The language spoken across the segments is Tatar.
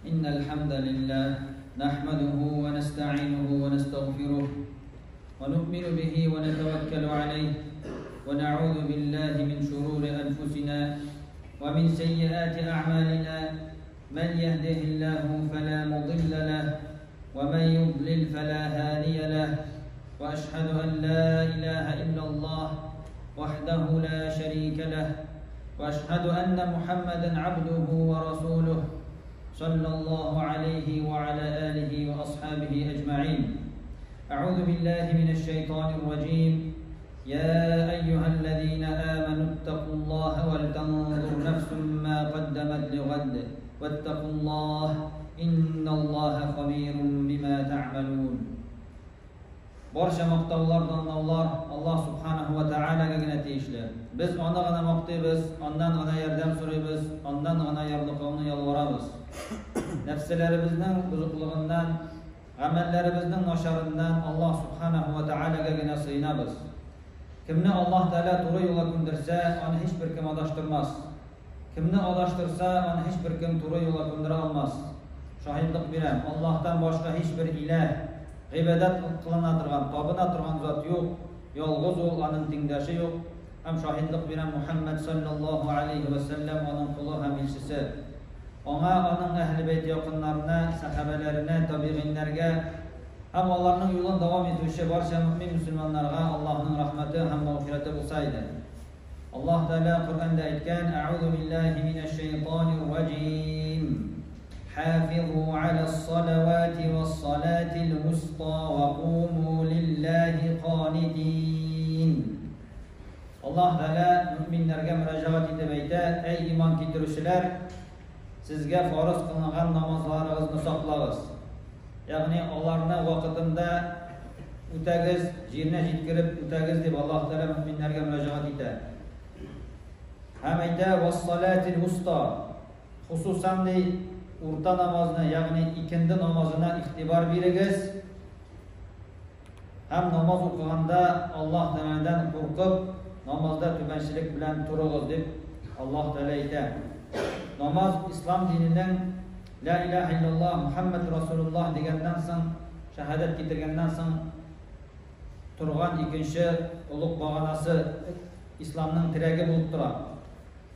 إن الحمد لله نحمده ونستعينه ونستغفره ونؤمن به ونتوكل عليه ونعوذ بالله من شرور أنفسنا ومن سيئات أعمالنا من يهده الله فلا مضل له ومن يضلل فلا هادي له وأشهد أن لا إله إلا الله وحده لا شريك له وأشهد أن محمدا عبده ورسوله صلى الله عليه وعلى آله وأصحابه أجمعين. أعوذ بالله من الشيطان الرجيم. يا أيها الذين آمنوا اتقوا الله ولتنظر نفس ما قدمت لغد واتقوا الله إن الله خبير بما تعملون. Барча мактаулар, данлаулар Аллаһ субханаһу ва таалагә генә тиешле. Без аны гына мактыйбыз, аннан гына ярдәм сорыйбыз, аннан гына ярлыкауны ялварабыз. Нәфселәребезнең бозыклыгыннан, гамәлләребезнең начарыннан Аллаһ субханаһу ва таалагә генә сыенабыз. Кемне Аллаһ Тәгалә туры юлга күндерсә, аны һичбер кем адаштырмас. Кемне адаштырса, аны һичбер кем туры юлга күндерә алмас. Шаһидлык бирәм, Аллаһтан башка һичбер иләһ, гыйбадәт кылына торган, табына торган зат юк, ялгыз ул, аның тиңдәше юк. Һәм шаһидлык бирәм, Мухаммад саллаллаһу алейхи ва саллям аның колы һәм илчесе. Аңа, аның әһле бәйт якыннарына, сәхабәләренә, табигыйннәргә һәм аларның юлын дәвам итүче барча мөмин мөселманнарга Аллаһның рәхмәте һәм мәгъфирәте булса иде. Аллаһ Тәгалә Коръәндә әйткән: "Әгъузу биллаһи минәш шайтанир раҗим. Хафизу алас-салавати вас-салатил вуста ва куму лиллаһи канитин." Аллаһ Тәгалә мөминнәргә мөрәҗәгать итеп әйтә: "Әй иман китерүчеләр, сезгә фарыз кылынган намазларыгызны саклагыз. Ягъни аларны вакытында үтәгез, җиренә җиткереп үтәгез" дип Аллаһ Тәгалә мөминнәргә мөрәҗәгать итә. Һәм әйтә: "Вассалатил вуста." Хусусан ди, урта намазны, ягъни икенде намазына игътибар бирегез. Һәм намаз укыганда Аллаһ Тәгаләдән куркып, намазда түбәнчелек белән торыгыз дип Аллаһ Тәгалә әйтә. Намаз ислам диненең Ла илаһа иллаллаһ Мухаммад Расулуллаһ дигәннән соң, шәһадәт китергәннән соң торган икенче олуг баганасы, исламның терәге булып тора.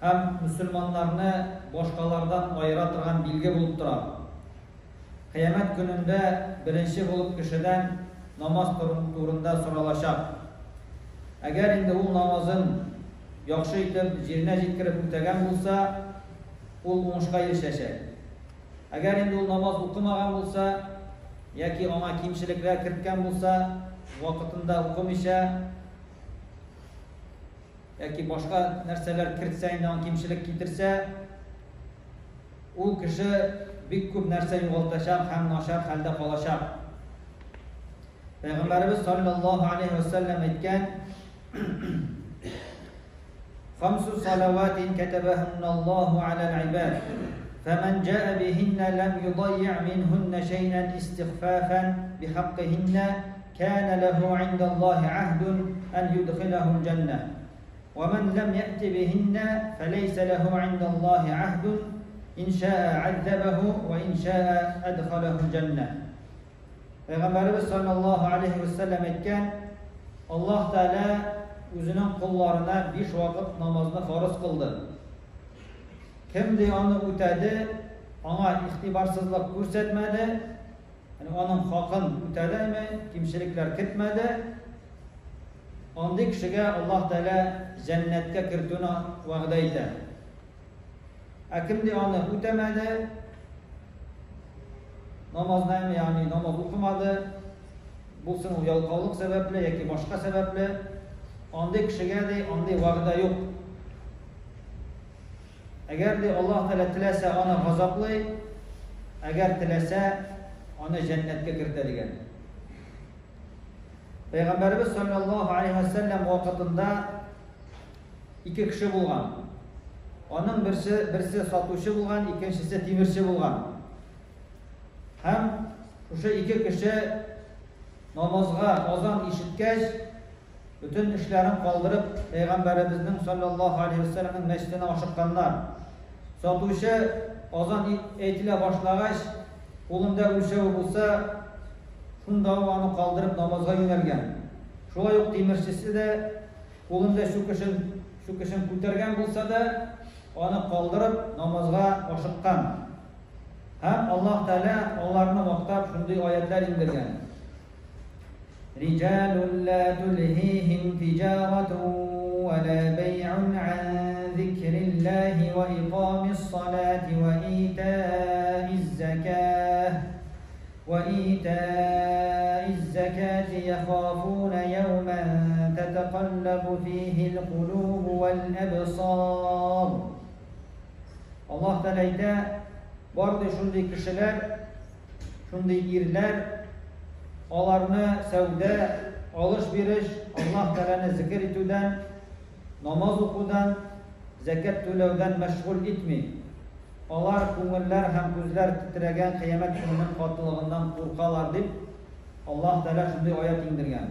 Һәм мөселманнарны башкалардан аера торган билге булып тора. Кыямәт көнендә беренче булып кешедән намаз турында соралачак. Әгәр инде ул намазын яхшы итеп, җиренә җиткереп үтәгән булса, ул уңышка ирешәчәк. Әгәр инде ул намаз укымаган булса, яки аңа кимчелекләр керткән булса, вакытында укымыйча, яки башка нәрсәләр кертсә, инде аңа кимчелек китерсә, ул кеше бик күп нәрсә югалтачак һәм начар хәлдә калачак. Пәйгамбәребез саллаллаһу алейхи ва саллям әйткән: "Хамсу салаватин катабахунна Аллаһу аля аль-ибад. Фаман жаа бихинна лам юдайя минхунна шай'ан истихфафан бихаккихинна кана лаху инда Аллахи ахдун ан юдхилаху аль-джанна. ومن لم يأت بهن فليس له عند الله عهد إن شاء عذبه وإن شاء أدخله الجنة. Пәйгамбәребез саллаллаһу алейхи ва саллям әйткән: Аллаһ Тәгалә үзенең колларына 5 вакыт намазны фарыз кылды. Кем ди аны үтәде, аңа игътибарсызлык күрсәтмәде, ягъни аның хакын үтәдеме, кимчелекләр кертмәде, андый кешегә Аллаһ Тәгалә җәннәткә кертүне вәгъдә итә. Ә кем ди аны үтәмәде, намазны, ягъни намаз укымады, булсын ул ялкаулык сәбәпле яки башка сәбәпле, андый кешегә ди андый вәгъдә юк. Әгәр ди Аллаһ Тәгалә теләсә аны газаплый, әгәр теләсә аны җәннәткә кертә дигән. Пәйгамбәребез саллаллаһу алейхи ва саллям вакытында ике кеше булган. Аның берсе сатучы булган, икенчесе тимерче булган. Һәм шушы ике кеше намазга азан ишеткәч, бөтен эшләрен калдырып, Пәйгамбәребезнең саллаллаһу алейхи ва саллямның мәчетенә ашыкканнар. Сатучы азан әйтелә башлагач, кулында үлчәве булса, шунда ук аны калдырып намазга юнәлгән. Шулай ук тимерчесе дә кулында чүкечен күтәргән булса да, аны калдырып намазга ашыккан. Һәм Аллаһ Тәгалә аларны мактап шундый аятлар иңдергән. رجال لا تلهيهم تجارة ولا بيع عن ذكر الله وإقام الصلاة وإيتاء الزكاة يخافون يوما تتقلب فيه القلوب والأبصار. Аллаһ Тәгалә әйтә, барды шундый кешеләр, шундый ирләр, аларны сәүдә, алыш-биреш, Аллаһ Тәгаләне зикр итүдән, намаз укудан, зәкят түләүдән мәшгуль итми. Алар күңелләр һәм күзләр тетрәгән кыямәт көненең катылыгыннан куркалар дип Аллаһ Тәгалә шундый аят иңдергән.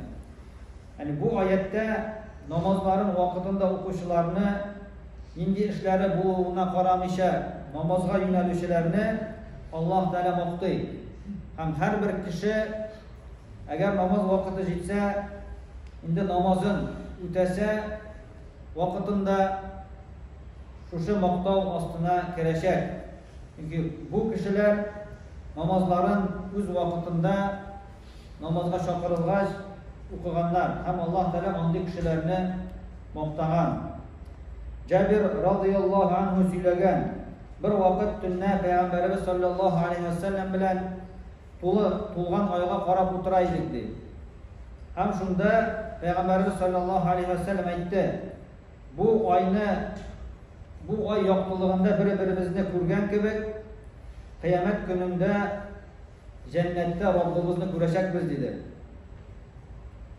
Ягъни бу аяттә намазларын вакытында укучыларны нинди эшләре булуына карамыйча намазга юнәлүчеләрне Аллаһ Тәгалә мактый. Һәм һәрбер кеше әгәр намаз вакыты җитсә, инде намазын үтәсә, вакытында шушы мактау астына керәчәк. Чөнки бу кешеләр намазларын үз вакытында намазга чакырылгач укыганнар һәм Аллаһ Тәгалә андый кешеләрне мактаган. Җабир радыяллаһу анһу сөйләгән, бер вакыт төннә Пәйгамбәребез саллаллаһу алейһи ва сәлләм белән тулган айга карап утыра идек ди. Һәм шунда Пәйгамбәребез саллаллаһу алейһи ва сәлләм әйтте: бу ай яктылыгында бер-беребезне күргән кебек, кыямәт көнендә җәннәттә Раббыбызны күрәчәкбез диде.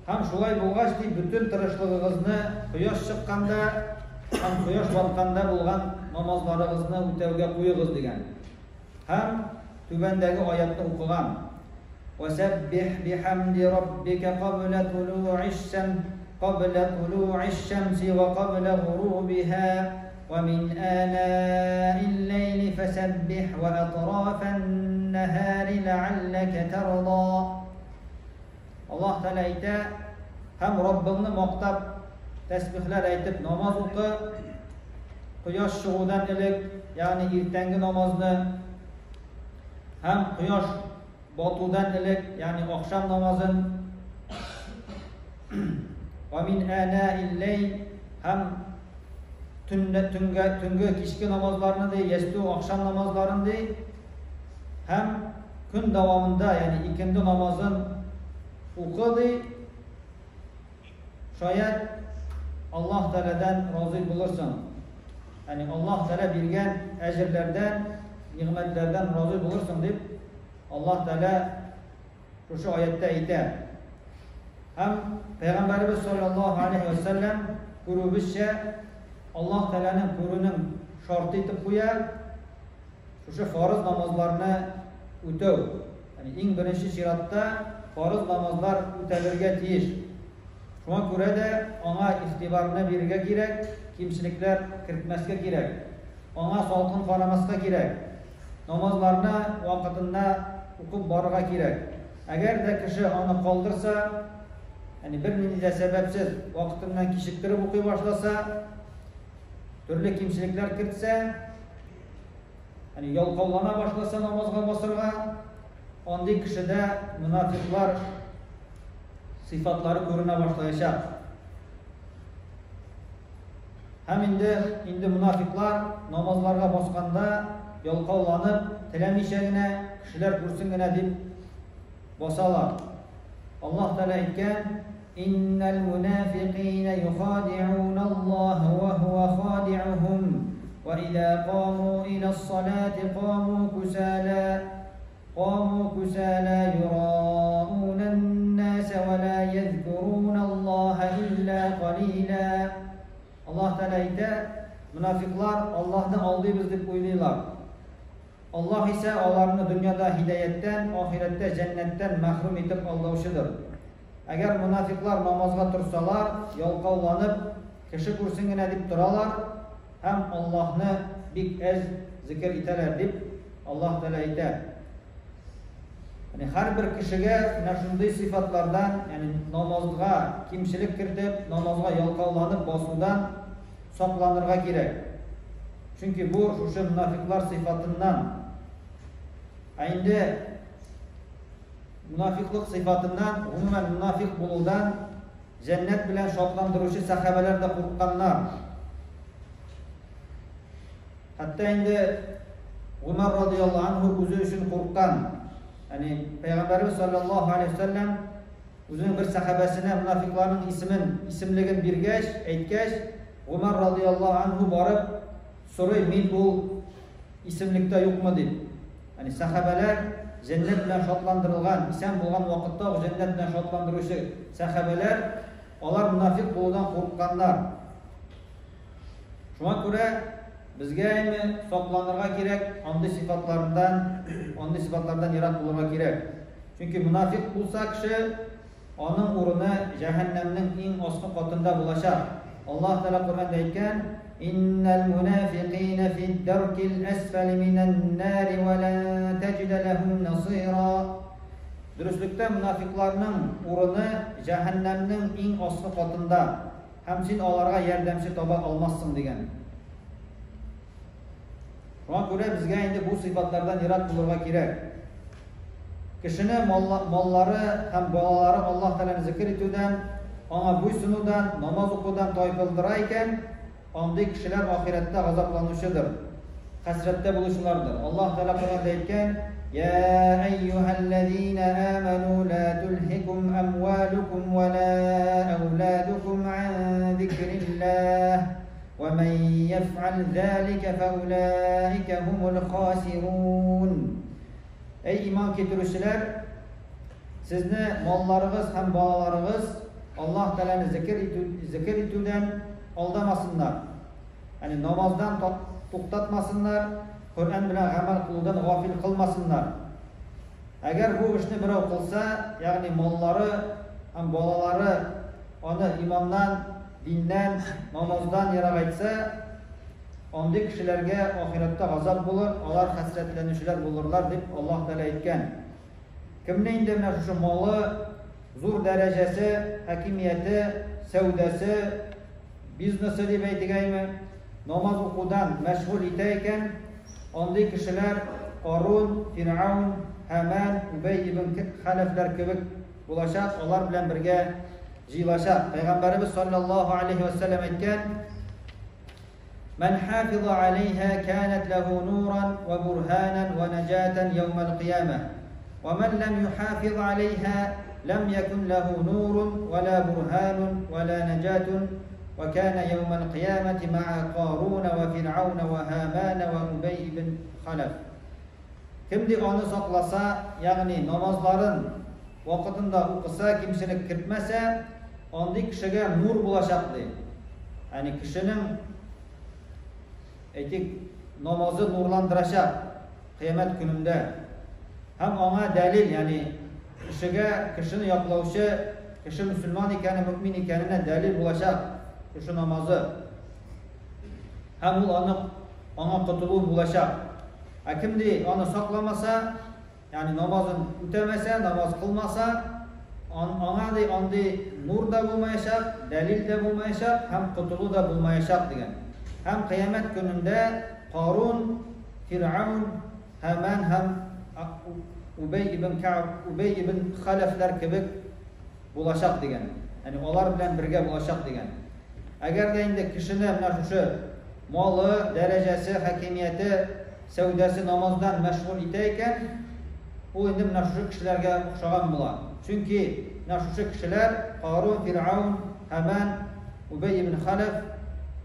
Һәм шулай булгач, ди, бөтен тырышлыгыгызны кояш чыкканда һәм кояш батканда булган намазларыгызны үтәүгә куегыз дигән. Һәм түбәндәге аятны укыган. Васаббих бихамди раббика кабла тулу'иш-шамси ва кабла гурубиха ва мин ана'ил лейли фасаббих ва атрафан нахари лааллака тарда. Аллаһ Тәгалә әйтә, һәм Раббыңны мактап, тәсбихләр әйтеп намаз укы, кояш чыгудан элек, ягъни иртәнге намазны, һәм кояш батудан элек, ягъни ахшам намазын, ва мин ана'ил лейл, һәм төнге кичке намазларны ди, ястү ахшам намазларын ди, һәм көн дәвамында, ягъни икенде намазын укы ди, шаят Аллаһ Тәгаләдән разый булырсың. Ягъни Аллаһ Тәгалә биргән әҗерләрдән, нигъмәтләрдән разый булырсың дип Аллаһ Тәгалә шушы аятта әйтә. Һәм Пәйгамбәребез саллаллаһу алейһи ва сәлләм күрүебезчә Аллаһ Тәгаләнең күрүнең шарты итеп куя шушы фарыз намазларны үтәү. Ягъни иң беренче чиратта фарыз намазлар үтәлергә тиеш. Шуңа күрә дә аңа игътибарны бирергә кирәк, кимчелекләр кертмәскә кирәк. Аңа салкын карамаска кирәк. Намазларны вакытында укып барырга кирәк. Әгәр дә кеше аны калдырса, ягъни бернинди дә сәбәпсез вакытыннан кичектереп укый башласа, төрле кимчелекләр кертсә, ягъни ялкаулана башласа намазга басырга, андый кешедә мунафиклар сыйфатлары күренә башлаячак. Һәм инде мунафиклар намазларга басканда ялкауланып, теләмичә генә, кешеләр күрсен генә дип басалар. Аллаһ Тәгалә әйткән: Иннал мунафикина юхади'уна Аллаһ ва хуа хади'ухум ва иза каму илас-салати каму кусала юра'уна ан-наса ва ла язкуруна Аллаһа илла қалила. Аллаһ Тәгалә әйтә, мунафиклар Аллаһны алдыйбыз дип уйлыйлар. Аллаһ исә аларны дөньяда һидаяттән, ахирәттә җәннәттән мәхрүм итеп алдаучыдыр. Әгәр мунафиклар намазга торсалар, ялкауланып, кеше күрсен генә дип торалар һәм Аллаһны бик әз зикер итәләр дип Аллаһ Тәгалә әйтә. Ягъни һәрбер кешегә менә шундый сыйфатлардан, ягъни намазга кимчелек кертеп, намазга ялкауланып басудан сакланырга кирәк. Чөнки бу шушы мунафиклар сыйфатыннан. Ә инде мунафиклык сыйфатыннан, гомумән мунафик булудан җәннәт белән шатландыручы сәхабәләр дә курыкканнар. Хәтта инде Гомәр радияллаһу анһу үзе өчен курыккан. Ягъни Пәйгамбәребез саллаллаһу алейһи вәсәлләм үзенең бер сәхабәсенә мунафикларның исемен, исемлеген биргәч, әйткәч, Гомәр радияллаһу анһу барып сорый, мин ул исемлектә юкмы дип. Ягъни сәхабәләр җәннәт белән шатландырылган, исән булган вакытта ук җәннәт белән шатландыручы сәхабәләр, алар мунафик булудан курыкканнар. Шуңа күрә безгә әйме сакланырга кирәк, андый сыйфатлардан, андый сыйфатлардан ерак булырга кирәк. Чөнки мунафик булса кеше, аның урыны җәһәннәмнең иң аскы катында булачак. Аллаһ Тәгалә Коръәндә әйткән: "Иннал мунафикина фид-даркил асфали минән нари ва лан таҗида лахум насира." Дөреслектә мунафикларның урыны җәһәннәмнең иң аскы катында. Һәм син аларга ярдәмче таба алмассың, дигән. Шуңа күрә безгә инде бу сыйфатлардан ерак булырга кирәк. Кешене маллары һәм балалары Аллаһ Тәгаләне зикер итүдән, аңа буйсынудан, намаз укудан тайпылдыра икән, андый кешеләр ахирәттә газапланучыдыр, хәсрәттә булучылардыр. Аллаһ Тәгалә Коръәндә әйткән: "Я әйюһәлләзина аману ла тулһикум амвалукум ва ла ауладукум ан зикриллаһ ва ман яфъал залика фаулаика хумул хасирун." Эй иман китерүчеләр, сезне малларыгыз һәм балаларыгыз Аллаһ Тәгаләне зикер итү, зикер итүдән алдамасыннар. Ягъни намаздан туктатмасыннар, Коръән белән гамәл кылудан гафил кылмасыннар. Әгәр бу эшне берәү кылса, ягъни маллары һәм балалары аны иманнан, диннән, намаздан ерагайтса, андый кешеләргә ахирәттә газап булыр, алар хәсрәтләнүчеләр булырлар, дип Аллаһ Тәгалә әйткән. Кемне инде менә шушы малы, зур дәрәҗәсе, хакимияте, сәүдәсе, бизнесы дип әйтегәйме, намаз укудан мәшгуль итә икән, андый кешеләр Карун, Фиргаун, Һаман, Үбәй ибн Хәләфләр кебек булачак, алар белән бергә җыелачак. Пәйгамбәребез саллаллаһу алейһи ва сәлләм әйткән: "Ман хафиза алейха канат лаху нуран ва бурханан ва наҗатан яумал кыямah. Ва ман лам юхафиз алейха лам якун лаху нурун ва ла бурханун ва ла наҗатун ва кана яумал кыямати ма'a Карун ва Фиргауна ва Һаман ва Убай ибн Халаф." Кем ди аны сакласа, ягъни намазларын вакытында укыса, кимчелек кертмәсә, андый кешегә нур булачак ди. Ягъни кешенең әйтик, намазы нурландырачак кыямәт көнендә. Һәм аңа дәлил, ягъни кешегә, кешене яклаучы, кеше мөселман икәне, мөмин икәненә дәлил булачак шушы намазы. Һәм ул аны аңа котылу булачак. Ә кем ди аны сакламаса, ягъни намазын үтәмәсә, намаз кылмаса, аңа ди андый нур да булмаячак, дәлил дә булмаячак һәм котылу да булмаячак дигән. Һәм кыямәт көнендә Карун, Фиргаун, Һаман һәм Убәй ибн Кәгъб, Убәй ибн Халәфләр кебек булачак дигән. Ягъни алар белән бергә булачак дигән. Әгәр дә инде кешене менә шушы малы, дәрәҗәсе, хакимияте, сәүдәсе намаздан мәшгуль итә икән, ул инде менә шушы кешеләргә охшаган була. Чөнки менә шушы кешеләр Карун, Фиргаун, Һаман, Убәй ибн Халәф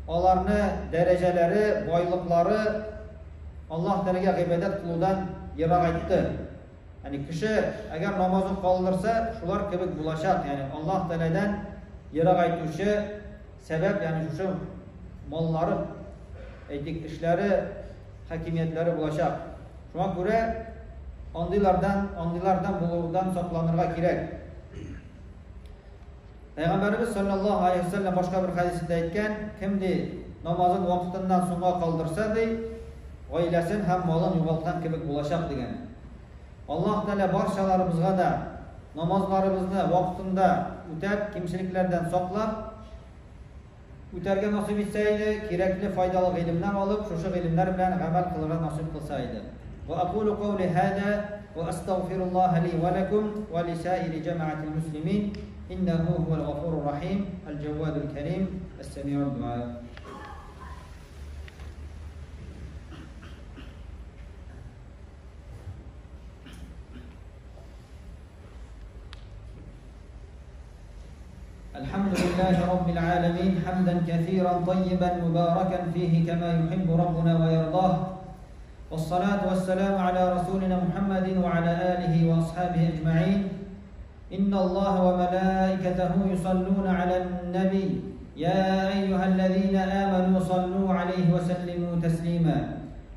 аларны дәрәҗәләре, байлыклары Аллаһ Тәгаләгә гыйбадәт кылудан ерагайтты. Ягъни кеше әгәр намазын калдырса, шулар кебек булачак. Ягъни Аллаһ Тәгаләдән ерагайтучы сәбәп, ягъни шушы маллары, әйтик, эшләре, хакимиятләре булачак. Шуңа күрә андыйлардан, андыйлардан булудан сакланырга кирәк. Пәйгамбәребез саллаллаһу алейһи ва сәлләм башка бер хәдисендә әйткән, кем ди намазын вакытыннан соңга калдырса ди, гаиләсен һәм малын югалткан кебек булачак дигән. Аллаһ Тәгалә барчаларыбызга да намазларыбызны вакытында үтәп, кимчелекләрдән саклап, үтәргә насыйп итсә иде, кирәкле файдалы гыйлемнәр алып, шушы гыйлемнәр белән гамәл кылырга насыйп кылса иде. Ва акулу каули һада ва астагфируллаһа ли ва лакум ва лисаири җәмәгатил муслимин иннәһу һувал гафурур рахим аль-җаввадул карим ас-самиуд дуа. الحمد لله رب العالمين حمدا كثيرا طيبا مباركا فيه كما يحب ربنا ويرضاه، والصلاة والسلام على رسولنا محمد وعلى آله وأصحابه أجمعين. إن الله وملائكته يصلون على النبي يا أيها الذين آمنوا صلوا عليه وسلموا تسليما.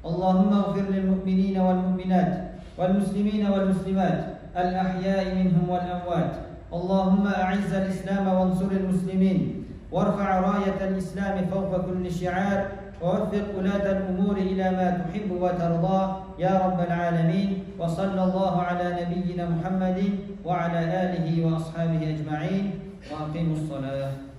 اللهم اغفر للمؤمنين والمؤمنات والمسلمين والمسلمات الأحياء منهم والأموات. اللهم أعز الإسلام وانصر المسلمين، وارفع راية الإسلام فوق كل شعار، ووفق ولاة الأمور إلى ما تحب وترضى يا رب العالمين. وصلى الله على نبينا محمد وعلى آله وأصحابه أجمعين، وأقيموا الصلاة.